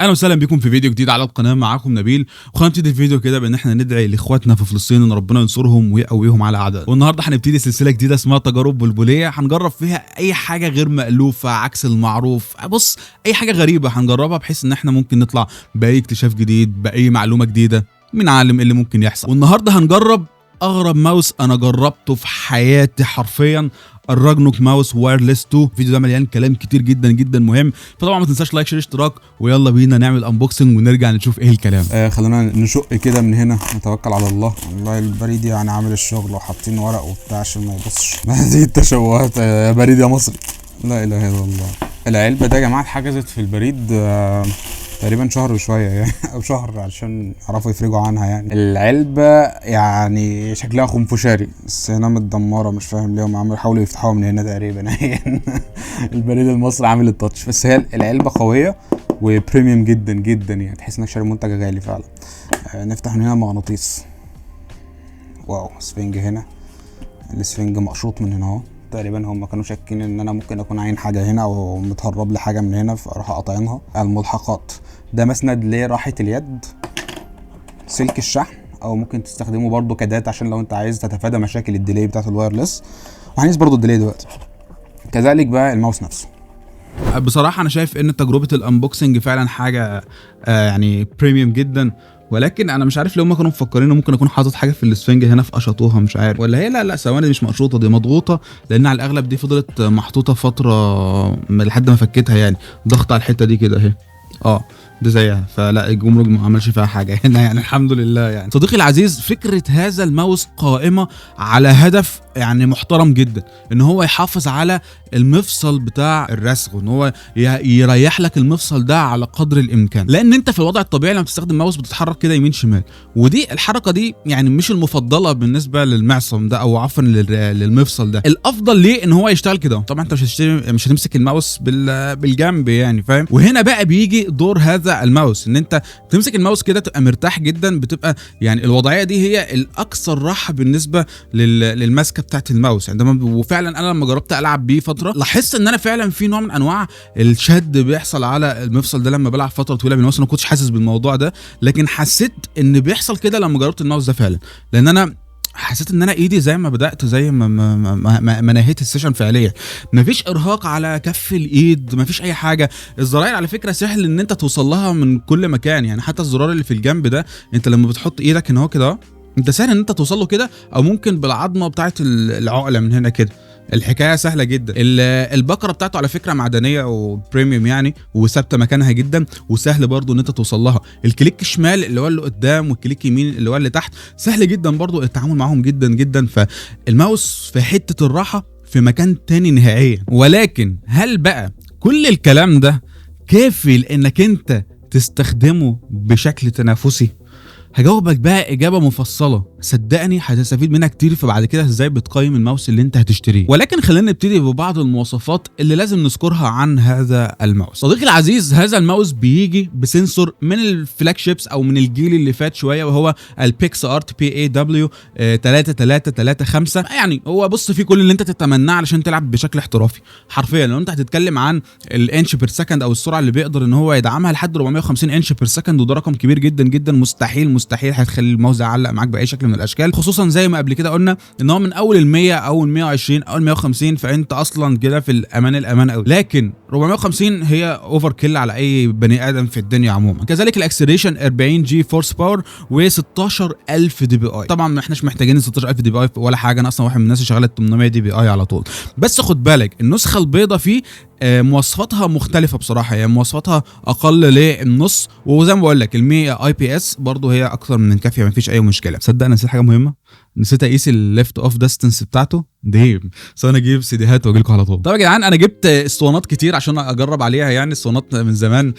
اهلا وسهلا بكم في فيديو جديد على القناه، معاكم نبيل. وخلينا نبتدي الفيديو كده بان احنا ندعي لاخواتنا في فلسطين ان ربنا ينصرهم ويقويهم على اعدائهم. والنهارده هنبتدي سلسلة جديدة اسمها تجارب بلبليه، هنجرب فيها اي حاجة غير مألوفة، عكس المعروف. بص، اي حاجة غريبة هنجربها بحيث ان احنا ممكن نطلع باي اكتشاف جديد، باي معلومة جديده، مين عالم ايه اللي ممكن يحصل. والنهارده هنجرب اغرب ماوس انا جربته في حياتي حرفيا، ال Ragnok mouse wireless 2. الفيديو ده مليان كلام كتير جدا جدا مهم، فطبعا ما تنساش like share اشتراك، ويلا بينا نعمل unboxing ونرجع نشوف ايه الكلام. خلونا نشق كده من هنا، نتوكل على الله. والله البريد يعني عامل الشغل وحاطين ورق وبتاع عشان ما يبصش. هذه التشوهات يا بريد يا مصري، لا اله الا الله. العلبة ده يا جماعة اتحجزت في البريد تقريبا شهر وشوية يعني او شهر عشان يعرفوا يفرجوا عنها يعني. العلبة يعني شكلها خنفشاري، بس هنا متدمره، مش فاهم ليه هم عملوا حاولوا يفتحوها من هنا تقريبا. البريد المصري عامل ال touch، بس هي العلبة قوية و premium جدا جدا، يعني تحس انك شاري منتج غالي فعلا. نفتح من هنا مغناطيس. wow، سفنج هنا، السفنج مقشوط من هنا اهو. تقريبا هم كانوا شاكين ان انا ممكن اكون عاين حاجة هنا او متهرب لي حاجة من هنا، فاروح قاطعينها. الملحقات ده مسند لراحه اليد، سلك الشحن، او ممكن تستخدمه برضو ك data عشان لو انت عايز تتفادى مشاكل ال delay بتاعت ال wireless، وهنقيس برضو ال delay دلوقتي. كذلك بقى الماوس نفسه. بصراحة انا شايف ان تجربه ال unboxing فعلا حاجة يعني premium جدا، ولكن انا مش عارف ليه هم كانوا مفكرين ان ممكن اكون حاطط حاجة في الاسفنج هنا فقشطوها، مش عارف ولا هي. لا لا ثواني، دي مش مقشوطه، دي مضغوطه، لان على الاغلب دي فضلت محطوطة فترة لحد ما فكيتها، يعني ضغط على الحتة دي كده اهي، ده زيها، فلا الجمرك ما عملش فيها حاجة هنا يعني، الحمد لله. يعني صديقي العزيز، فكرة هذا الماوس قائمة على هدف يعني محترم جدا، ان هو يحافظ على المفصل بتاع الرسغ، وان هو يريح لك المفصل ده على قدر الامكان، لان انت في الوضع الطبيعي لما بتستخدم ماوس بتتحرك كده يمين شمال، ودي الحركة دي يعني مش المفضلة بالنسبة للمعصم ده، او عفوا للمفصل ده. الافضل ليه ان هو يشتغل كده. طبعا انت مش هتمسك الماوس بالجنب يعني، فاهم؟ وهنا بقى بيجي دور هذا الماوس، ان انت تمسك الماوس كده تبقى مرتاح جدا، بتبقى يعني الوضعية دي هي الاكثر راحة بالنسبة للماسكه بتاعت الماوس. وفعلا انا لما جربت العب بيه فترة لاحظت ان انا فعلا في نوع من انواع الشد بيحصل على المفصل ده لما بلعب فترة طويلة بالماوس. انا ما كنتش حاسس بالموضوع ده، لكن حسيت ان بيحصل كده لما جربت الماوس ده فعلا، لان انا حسيت ان انا ايدي زي ما بدات، زي ما نهيت ال session فعليا، مفيش ارهاق على كف الايد، مفيش اي حاجة. الزراير على فكرة سهل ان انت توصل لها من كل مكان، يعني حتى الزرار اللي في الجنب ده انت لما بتحط ايدك هنا اهو كده، انت سهل ان انت توصل له كده، او ممكن بالعظمة بتاعت العقلة من هنا كده. الحكاية سهلة جدا. البكرة بتاعته على فكرة معدنية و premium يعني، وثابتة مكانها جدا، وسهل برضو ان انت توصل لها. ال click شمال اللي هو اللي قدام، وال click يمين اللي هو اللي تحت، سهل جدا برضو التعامل معاهم جدا جدا. فالماوس في حتة الراحة في مكان تاني نهائيا. ولكن هل بقى كل الكلام ده كافي لانك انت تستخدمه بشكل تنافسي؟ هجاوبك بقى إجابة مفصلة، صدقني هتستفيد منها كتير في بعد كده ازاي بتقيم الماوس اللي انت هتشتريه. ولكن خلينا نبتدي ببعض المواصفات اللي لازم نذكرها عن هذا الماوس. صديقي العزيز، هذا الماوس بيجي ب sensor من ال flagships او من الجيل اللي فات شوية، وهو ال PixArt PAW 3335. يعني هو بص فيه كل اللي انت تتمناه علشان تلعب بشكل احترافي حرفيا. لو انت هتتكلم عن ال inch per second او السرعة اللي بيقدر ان هو يدعمها لحد 450 inch per second، وده رقم كبير جدا جدا، مستحيل مستحيل هتخلي الماوس يعلق معاك باي شكل من الاشكال، خصوصا زي ما قبل كده قلنا ان هو من اول ال 100 او ال 120 او ال 150، فانت اصلا كده في الامان الامان قوي. لكن 450 هي overkill على اي بني ادم في الدنيا عموما. كذلك ال acceleration 40 G force power و 16000 DPI. طبعا ما احناش محتاجين 16000 DPI ولا حاجة، انا اصلا واحد من الناس اللي شغالة 800 DPI على طول. بس خد بالك النسخة البيضاء فيه مواصفاتها مختلفة بصراحة، يعني مواصفاتها اقل للنص، وزي ما بقول لك ال 100 IPS برضه هي اكثر من كافيه، مفيش اي مشكلة. صدق انا نسيت حاجة مهمة، نسيت اقيس ال lift off distance بتاعته دي، بس انا اجيب سيديهات واجي لكم على طول. طب يا جدعان انا جبت اسطوانات كتير عشان اجرب عليها، يعني اسطوانات من زمان،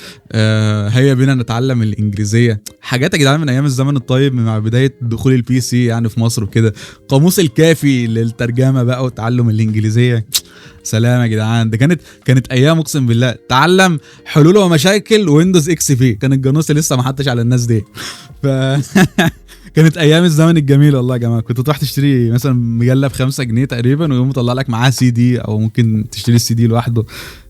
هيا بينا نتعلم الانجليزية، حاجات يا جدعان من ايام الزمن الطيب مع بداية دخول ال PC يعني في مصر وكده، قاموس الكافي للترجمة بقى وتعلم الانجليزية. سلام يا جدعان، ده كانت ايام اقسم بالله. تعلم حلول ومشاكل Windows XP، كان الجانوسي لسه ما حطش على الناس دي. ف كانت ايام الزمن الجميل والله يا جماعة. كنت تروح تشتري مثلا مجلة ب 5 جنيه تقريبا، ويقوم مطلع لك معاها سي دي، او ممكن تشتري السي دي لوحده.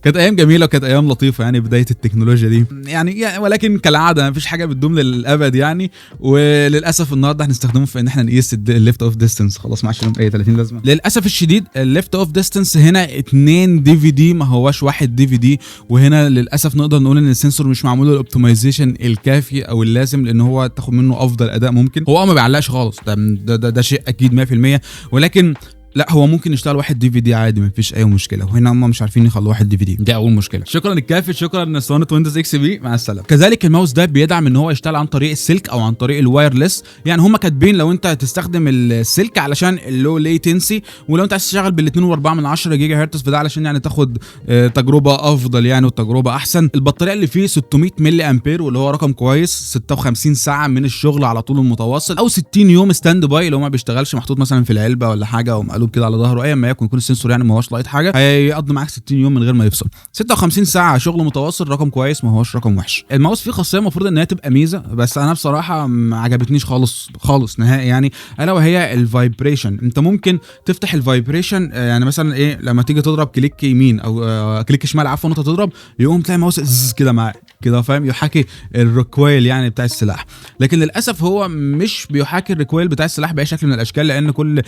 كانت ايام جميلة وكانت ايام لطيفة يعني، بداية التكنولوجيا دي يعني، ولكن كالعادة مفيش حاجة بتدوم للابد يعني. وللاسف النهارده هنستخدمه في ان احنا نقيس ال lift off distance، خلاص ما عادش لهم اي 30 لازمه. للاسف الشديد ال lift off distance هنا 2 DVD، ما هواش 1 DVD. وهنا للاسف نقدر نقول ان ال sensor مش معمول له ال optimization الكافي او اللازم لان هو تاخد منه افضل اداء ممكن. هو ما بيعلقش خالص، ده ده ده, ده شيء اكيد 100%، ولكن لا هو ممكن يشتغل واحد DVD عادي، مفيش اي مشكلة. وهنا هم مش عارفين يخلوه واحد DVD، دي اول مشكلة. شكرا الكافي، شكرا اسطوانة Windows XP، مع السلامة. كذلك الماوس ده بيدعم ان هو يشتغل عن طريق السلك او عن طريق ال wireless. يعني هم كاتبين لو انت هتستخدم السلك علشان ال low latency، ولو انت عايز تشتغل بال 2.4 جيجا هرتز فده علشان يعني تاخد تجربه افضل يعني وتجربه احسن. البطارية اللي فيه 600 ملي امبير، واللي هو رقم كويس، 56 ساعة من الشغل على طول المتواصل، او 60 يوم stand by لو ما بيشتغلش محطوط مثلا في العلبة ولا حاجة او مقلوب كده على ظهره، ايا ما يكن، يكون ال sensor يعني ما هوش لاقط حاجة، هيقضي معاك 60 يوم من غير ما يفصل. 56 ساعة شغل متواصل رقم كويس، ما هوش رقم وحش. الماوس فيه خاصية المفروض ان هي تبقى ميزة، بس انا بصراحة ما عجبتنيش خالص خالص نهائي يعني، الا وهي ال vibration. انت ممكن تفتح ال vibration، يعني مثلا ايه، لما تيجي تضرب click يمين او click شمال عفوا، وانت تضرب يقوم تلاقي ماوس ز كده معاك كده، فاهم، يحاكي ال recoil يعني بتاع السلاح. لكن للاسف هو مش بيحاكي ال recoil بتاع السلاح باي شكل من الاشكال، لان كل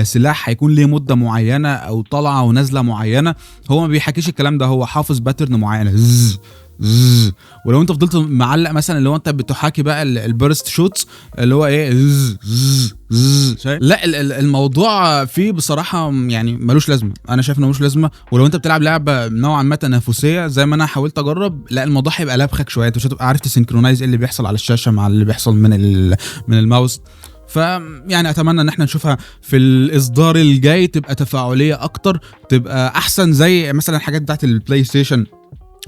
سلاح هيكون ليه مده معينة او طلعه ونازلة معينة، هو ما بيحاكيش الكلام ده، هو حافظ pattern معينة ز ز. ولو انت فضلت معلق مثلا اللي هو انت بتحاكي بقى ال burst shots اللي هو ايه ز ز ز، شايف؟ لا الموضوع فيه بصراحة يعني ملوش لازمه، انا شايف انه ملوش لازمه. ولو انت بتلعب لعبه نوعا ما تنافسية زي ما انا حاولت اجرب، لا الموضوع هيبقى لابخك شوية، انت مش هتبقى عارف ت synchronize ايه اللي بيحصل على الشاشة مع اللي بيحصل من الماوس. فيعني اتمنى ان احنا نشوفها في الاصدار الجاي تبقى تفاعلية اكتر، تبقى احسن، زي مثلا الحاجات بتاعت ال PlayStation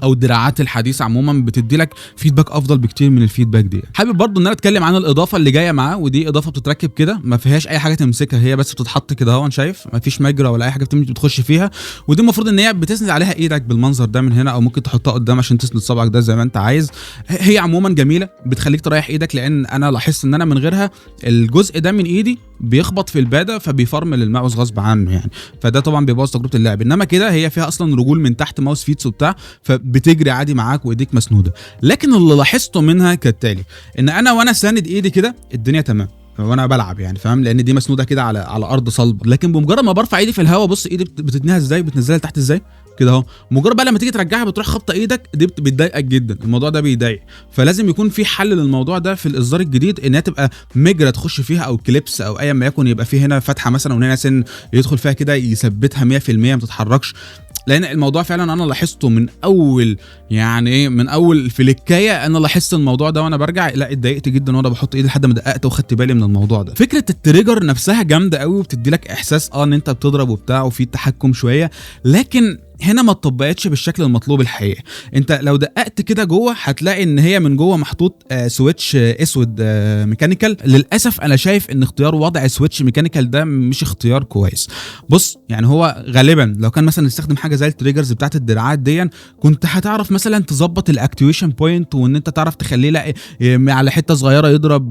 او الدراعات الحديثة عموما، بتدي لك feedback افضل بكتير من ال feedback دي. حابب برضو ان انا اتكلم عن الاضافة اللي جاية معاه، ودي اضافه بتتركب كده ما فيهاش اي حاجة تمسكها، هي بس بتتحط كده اهو، شايف ما فيش مجرى ولا اي حاجة بتخش فيها. ودي المفروض ان هي بتسند عليها ايدك بالمنظر ده من هنا، او ممكن تحطها قدام عشان تسند صبعك ده زي ما انت عايز. هي عموما جميلة، بتخليك تريح ايدك، لان انا لاحظت ان انا من غيرها الجزء ده من ايدي بيخبط في الباده فبيفرمل الماوس غصب عنه يعني، فده طبعا بيبوظ تجربه اللعب. انما كده هي فيها اصلا رجول من تحت mouse feets وبتاع، فبتجري عادي معاك وايديك مسنوده. لكن اللي لاحظته منها كالتالي، ان انا وانا ساند ايدي كده الدنيا تمام وانا بلعب يعني، فاهم، لان دي مسنوده كده على ارض صلبه. لكن بمجرد ما برفع ايدي في الهواء، بص ايدي بتتنيها ازاي، بتنزلها لتحت ازاي كده اهو، مجرد بقى لما تيجي ترجعها بتروح خبطه ايدك دي، بتضايقك جدا، الموضوع ده بيضايق. فلازم يكون في حل للموضوع ده في الاصدار الجديد، انها تبقى مجرى تخش فيها او clips او ايا ما يكن، يبقى في هنا فتحه مثلا وهنا سن يدخل فيها كده يثبتها 100% ما تتحركش. لان الموضوع فعلا انا لاحظته من اول يعني ايه، من اول فليكايه انا لاحظت الموضوع ده وانا برجع، لا اتضايقت جدا وانا بحط ايدي لحد ما دققت وخدت بالي من الموضوع ده. فكرة ال trigger نفسها جامدة قوي، وبتدي لك احساس ان انت بتضرب وبتاع وفي تحكم شوية، لكن هنا ما اتطبقتش بالشكل المطلوب الحقيقي. انت لو دققت كده جوه هتلاقي ان هي من جوه محطوط switch اسود mechanical. للاسف انا شايف ان اختيار وضع switch mechanical ده مش اختيار كويس. بص يعني هو غالبا لو كان مثلا استخدم حاجة زي ال triggers بتاعت الدراعات دي، كنت هتعرف مثلا تظبط ال actuation point، وان انت تعرف تخليه لا على حتة صغيرة يضرب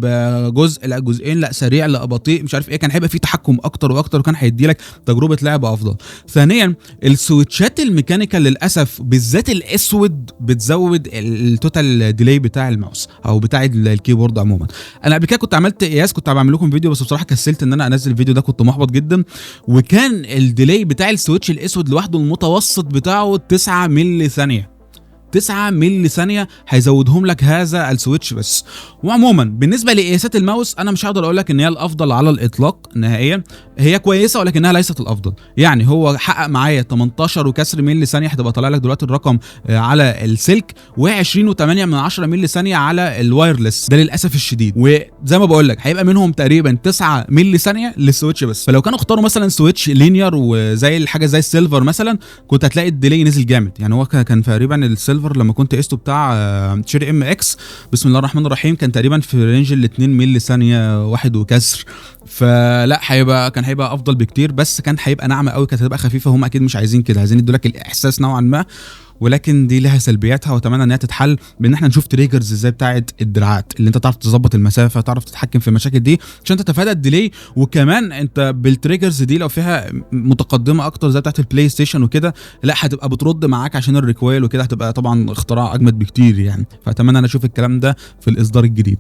جزء لا جزئين لا سريع لا بطيء مش عارف ايه، كان هيبقى فيه تحكم اكتر واكتر، وكان هيدي لك تجربه لعب افضل. ثانيا ال switch ات ال mechanical للاسف بالذات الاسود بتزود ال total delay بتاع الماوس او بتاع ال keyboard عموما. انا قبل كده كنت عملت قياس، كنت بعمل لكم فيديو، بس بصراحة كسلت ان انا انزل الفيديو ده، كنت محبط جدا. وكان ال delay بتاع ال switch الاسود لوحده المتوسط بتاعه 9 ملي ثانية، 9 ملي ثانية هيزودهم لك هذا ال switch بس. وعموما بالنسبة لقياسات الماوس انا مش هقدر اقول لك ان هي الافضل على الاطلاق نهائيا، هي كويسة ولكنها ليست الافضل. يعني هو حقق معايا 18 وكسر ملي ثانية، هتبقى طالع لك دلوقتي الرقم على السلك، و20.8 من 10 ملي ثانية على ال wireless، ده للاسف الشديد. وزي ما بقول لك هيبقى منهم تقريبا 9 ملي ثانية لل switch بس. فلو كانوا اختاروا مثلا switch linear وزي الحاجة زي ال silver مثلا، كنت هتلاقي ال delay نزل جامد. يعني هو كان تقريبا ال silver لما كنت قسته بتاع Cherry MX بسم الله الرحمن الرحيم كان تقريبا في range ال 2 ملي ثانية، واحد وكسر. فلا كان هيبقى افضل بكتير، بس كان هيبقى ناعمة قوي، كانت هتبقى خفيفة. هم اكيد مش عايزين كده، عايزين يدوا لك الاحساس نوعا ما. ولكن دي لها سلبياتها، واتمنى انها تتحل بان احنا نشوف triggers ازاي بتاعه الدراعات اللي انت تعرف تظبط المسافة، تعرف تتحكم في المشاكل دي عشان تتفادى ال delay. وكمان انت بال triggers دي لو فيها متقدمة اكتر زي بتاعه ال PlayStation وكده، لا هتبقى بترد معاك عشان ال recoil وكده، هتبقى طبعا اختراع اجمد بكتير يعني. فاتمنى انا اشوف الكلام ده في الاصدار الجديد.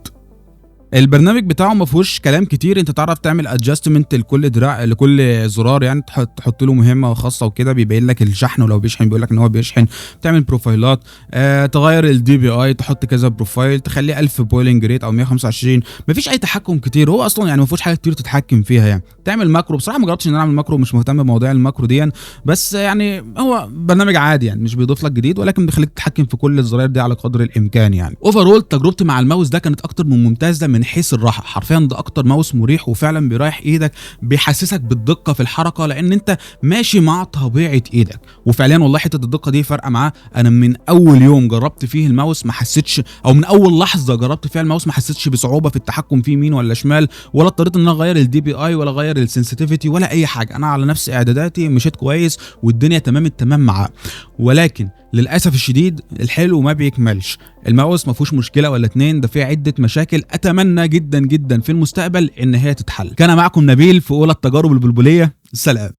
البرنامج بتاعه ما فيهوش كلام كتير، انت تعرف تعمل adjustment لكل دراع لكل زرار يعني، تحط له مهمة خاصة وكده، بيبين لك الشحن، ولو بيشحن بيقول لك ان هو بيشحن. تعمل profile ات، تغير ال DPI، تحط كذا profile، تخليه 1000 polling rate او 125. مفيش اي تحكم كتير، هو اصلا يعني ما فيهوش حاجة كتير تتحكم فيها يعني. تعمل macro، بصراحة ما جربتش ان انا اعمل macro، مش مهتم بمواضيع ال macro دي، بس يعني هو برنامج عادي يعني مش بيضيف لك جديد، ولكن بيخليك تتحكم في كل الزراير دي على قدر الامكان يعني. overall تجربتي مع الماوس ده كانت اكتر من ممتازة من حيث الراحة، حرفيا ده اكتر ماوس مريح وفعلا بيريح ايدك، بيحسسك بالدقه في الحركة لان انت ماشي مع طبيعة ايدك. وفعليا والله حتة الدقة دي فارقه معاه. انا من اول يوم جربت فيه الماوس ما حسيتش، او من اول لحظة جربت فيها الماوس ما حسيتش بصعوبة في التحكم فيه يمين ولا شمال، ولا اضطريت ان انا اغير ال DPI ولا اغير ال sensitivity ولا اي حاجة. انا على نفس اعداداتي مشيت كويس والدنيا تمام التمام معاه. ولكن للاسف الشديد الحلو ما بيكملش، الماوس ما فيهوش مشكلة ولا اتنين، ده فيه عده مشاكل اتمنى جدا جدا في المستقبل ان هي تتحل. كان معكم نبيل في اولى التجارب البلبليه، سلام.